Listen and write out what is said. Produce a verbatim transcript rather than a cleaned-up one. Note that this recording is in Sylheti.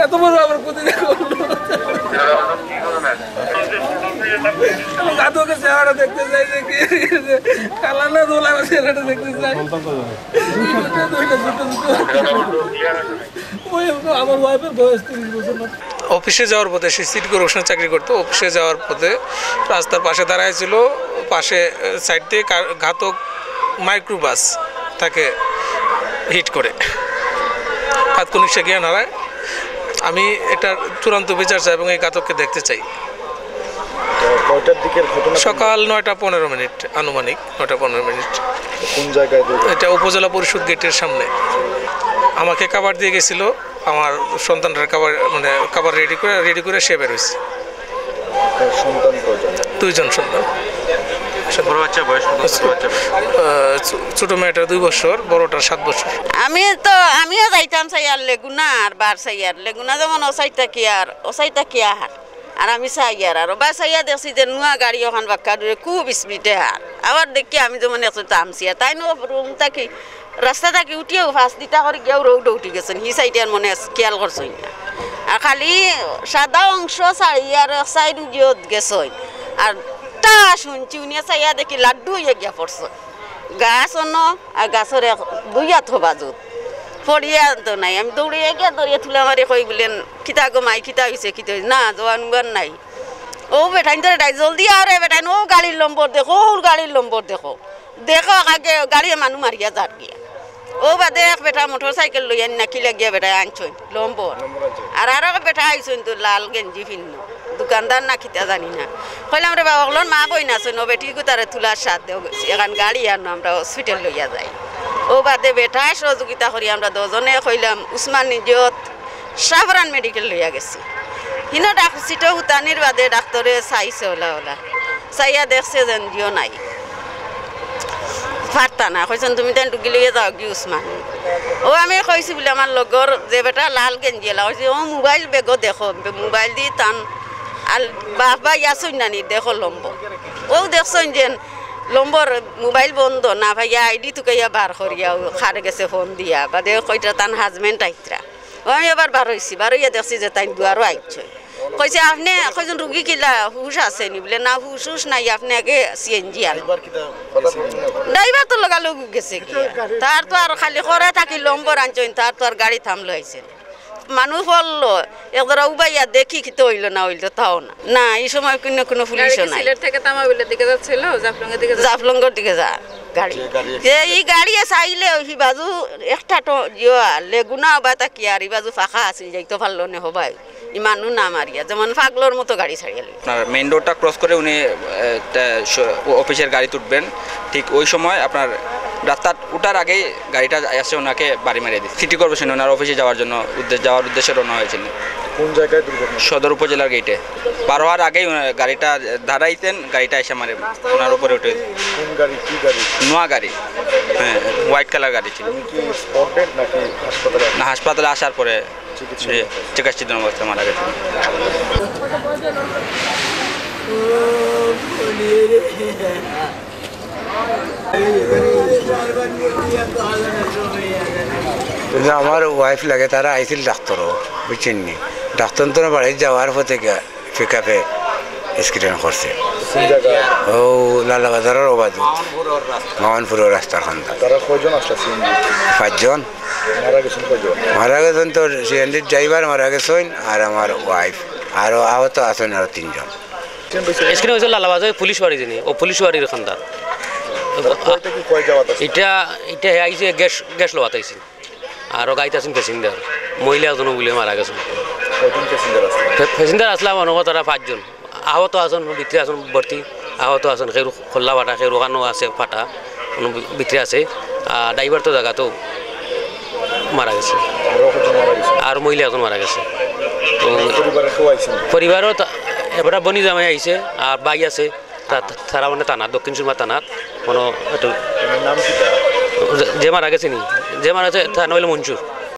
এত বড় আমার প্রতি দেখো। আমি ঘাতকের চেহারাটা দেখতে চাই যে কি, কালা না ধোলা, আমার চেহারাটা দেখতে চাই। দুইটা, দুইটা, দুইটা, দুইটা। ওই আমার ওয়াইফের বয়স তিরিশ বছর না। অফিসে যাওয়ার পথে, সে সিটি কর্পোরেশনে চাকরি করতো, অফিসে যাওয়ার পথে রাস্তার পাশে দাঁড়ায় ছিল, পাশে, আহ, সাইড দিয়ে কার-, ঘাতক মাইক্রোবাস তাকে হিট করে তাৎক্ষণিক সে জ্ঞান হারায়। আমি এটার চূড়ান্ত বিচার চাই এবং এই ঘাতককে দেখতে চাই। তো কয়টার দিকের ঘটনা? সকাল নয়টা পনেরো মিনিট, আনুমানিক নয়টা পনেরো মিনিট। কোন জায়গায় দুর্ঘটনা? এটা উপজেলা পরিষদ গেটের সামনে। আমাকে কাভার দিয়ে গেছিল, আমার সন্তানটার কাভার, মানে, কাভার রেডি করে, রেডি করে সে বের হয়েছে। আপনার সন্তান কয়জন? দুইজন সন্তান। বড় বাচ্চা বয়স কত? ছোট বাচ্চা? আহ, ছো-, ছোট মেয়েটা দুই বছর, বড়টা সাত বছর। আমি তো, আমিও যাইতাম চাইয়ার লেগুনা আর বার চাইয়ার লেগুনা, যেমন ওসাইতা কি আর, ওসাইতা কি আহার। আর আমি চাইয়ার, আর বার চাইয়া দেখছি যে নুয়া গাড়ি ওখান বাক্কা দূরে খুব স্পিডে হার। আবার দেখি আমি যেমন একটু থামছি, আর তাইন রুম থাকি, রাস্তা থাকি উঠিয়াউ ফাঁস দিতা করি গিয়াউ রোডো উঠি গেছইন, হি সাইডে আর মনে আছে, খেয়াল করছইন না। আর খালি সাদা অংশ ছাড়ি আর এক সাইড উজিয়ত গেছইন। আর টা শুনছি, উনিয়া চাইয়া দেখি লাড্ডু হইয়া গিয়া পড়ছে। গাছ অনো, আর গাছর এক দুই হাত হবা জুত। পড়িয়া তো নাই, আমি দৌড়িয়া গিয়া ধরিয়া তুলা মারি কই বুলেন, "কিতা গো মাই, কিতা হইছে, কিতা হইছে?" "না, জোয়ান উবান নাই।" "ও বেটাইন তোরে ডাই, জলদি আও রে বেটাইন, ও গাড়ির নম্বর দেখো, ও গাড়ির নম্বর দেখো।" দেখো, আগে গাড়িয়ে মানু মারিয়া যার গিয়া। ও বাদে এক বেটা মোটর সাইকেল লইয়া না কি লাগিয়া বেটায় আনছইন, লম্বর। লম্বর আনছইন। আর আরো বেটা আইছইন তো লাল গেঞ্জি ফিন্ন। দোকানদার না কিতা জানি না। কইলাম, "রে বাবা, অকলর মা বইন আছইন, ও বেটি গুতারে তুলার সাথ দেও গেছি। এখান গাড়ি আনো, আমরা হসপিটাল লইয়া যাই।" ও বাদে বেটায় সহযোগিতা করি আমরা দুজনে কইলাম, উসমান নিজত শাহপরান মেডিকেল লইয়া গেছি। হিনো ডাক-, সিটো হুতানির বাদে ডাক্তরে চাইছে ওলা ওলা। চাইয়া দেখছে যেন জিও নাই। পারতা না, কইছেন, "তুমি তাইন টুকি লইয়া যাও গি উসমান।" ও আমি কইছি বুলে আমার লগর যে বেটা লাল গেঞ্জি এলা, কইছে, "ও মোবাইল বেগো দেখো, মোবাইল দি তান আল বাপ ভাই আছইন নানি, দেখো লম্বর।" ও দেখছইন যেন লম্বর মোবাইল বন্ধ না পাইয়া আইডি তুকাইয়া বার করিয়া ও খার গেছে ফোন দিয়া, বাদে কইতরা তান হাজবেন্ড আইতরা। ও আমি আবার বার হইছি, বার হইয়া দেখছি যে তাইন দুয়ারো আইছে। কইছে, "আপনে কইজন রুগী কিলা হুশ আছে নি?" বুলে, "না, হুশ হুশ নাই, আপনে আগে সিএনজি আন।" ড্রাইভার কিতা কথা বলছে না? ড্রাইভার তো লগালগ গেছে গিয়া। তার তো আর খালি করে থাকি লম্বর আনছইন, তার তো আর গাড়ি থামলো আইছে না। মানুষ পড়লো, একজরা উবাইয়া দেখি কিতা হইল না হইল, তাও না। না, এই সময় কোনো, কোনো গাড়ি পুলিশও কি নাই। সিলেট থেকে তামাবিলের দিকে যাচ্ছিল, জাফলংয়ের দিকে যাচ্ছিল? জাফলংয়ের দিকে যা গাড়ি। যে গাড়ি যে ই গাড়িয়ে চাইলে ওই বাজু একটা টো-, ইয়া, লেগুনা বা তা কি আর ই বাজু ফাঁকা আছিল, যাইতো পারলো না হবাই। ইমানও না মারিয়া, যেমন পাগলর মতো গাড়ি ছাড়িয়া লই। আপনার মেইন রোডটা ক্রস করে উনি, আহ, তা-, স-, অফিসের গাড়িত উঠবেন, ঠিক ওই সময় আপনার রাস্তাত উঠার আগেই গাড়িটা এসে ওনাকে বাড়ি মারিয়ে দিচ্ছে। সিটি কর্পোরেশনে ওনার অফিসে যাওয়ার জন্য উদ্দে-, যাওয়ার উদ্দেশ্যে রওনা হয়েছিলেন। কোন জায়গায় দুর্ঘটনা? সদর উপজেলার গেটে। পার হওয়ার আগেই ওনার গাড়িটা দাঁড়াইতেন, গাড়িটা এসে মারে ওনার উপরে উঠে। কোন গাড়ি, কি গাড়ি? নোয়া গাড়ি, হ্যাঁ, হোয়াইট কালার গাড়ি ছিল। উনি কি স্পট ডেড নাকি হাসপাতালে? না, হাসপাতালে আসার পরে চিকিৎসাধীন জি, অবস্থায়। চিকিৎসাধীন অবস্থায় মারা গেছেন। কিন্তু আমার ওয়াইফ লাগে, তারা আইছিল ডাক্তারও, বুঝছেন নি? ডাক্তার তো বাড়িত যাওয়ার পথে গিয়া পিক আপে অ্যাক্সিডেন্ট করছে। কোন জায়গা? ও লালাবাজারের ওবাদু, মামনপুরের রাস্তার খান্দা। তারা কয়জন আসলা সিএনজি? পাঁচজন। মারা গেছেন কয়জন? মারা গেছেন তো সিএনজির ড্রাইভার মারা গেছেন, আর আমার ওয়াইফ, আরো আহত আছেন আরো তিনজন। অ্যাক্সিডেন্ট হয়েছে লালাবাজার পুলিশ বাড়ি যিনি, ও পুলিশ বাড়ির খান্দার। তারা কয়টা কি কয় যাওয়াত আছে? এটা, এটা হে আইছে গ্যাস, গ্যাস লওয়াত আইছে। আরো গাড়িত আছেন প্যাসেঞ্জার, মহিলা একজন বুলে মারা গেছেন। কয়জন প্যাসেঞ্জার আছে? প্যা-, প্যাসেঞ্জার আসলাম মনে হয় তারা পাঁচজন। আহত আছেন, ভিতরে আছেন ভর্তি, আহত আছেন, কেউ খোল্লা বাটা, কেউ ওখানেও আছে ফাটা, কোনো ভি-, ভিতরে আছে। আর ড্রাইভার তো জায়গা তো মারা গেছে। আরো কয়জন মারা গেছে? আর মহিলা একজন মারা গেছে। তো পরিবারের কেউ আইছে না? পরিবারও তা-, এবারে বনি জামাই আইছে, আর ভাই আছে, তা-, তারা মানে থানা, দক্ষিণ সুরমা থানা, কোনো একটু এর নাম কি তার? যে, যে মারা গেছে নি, যে মারা গেছে, তার নাম হইলো মঞ্জুর।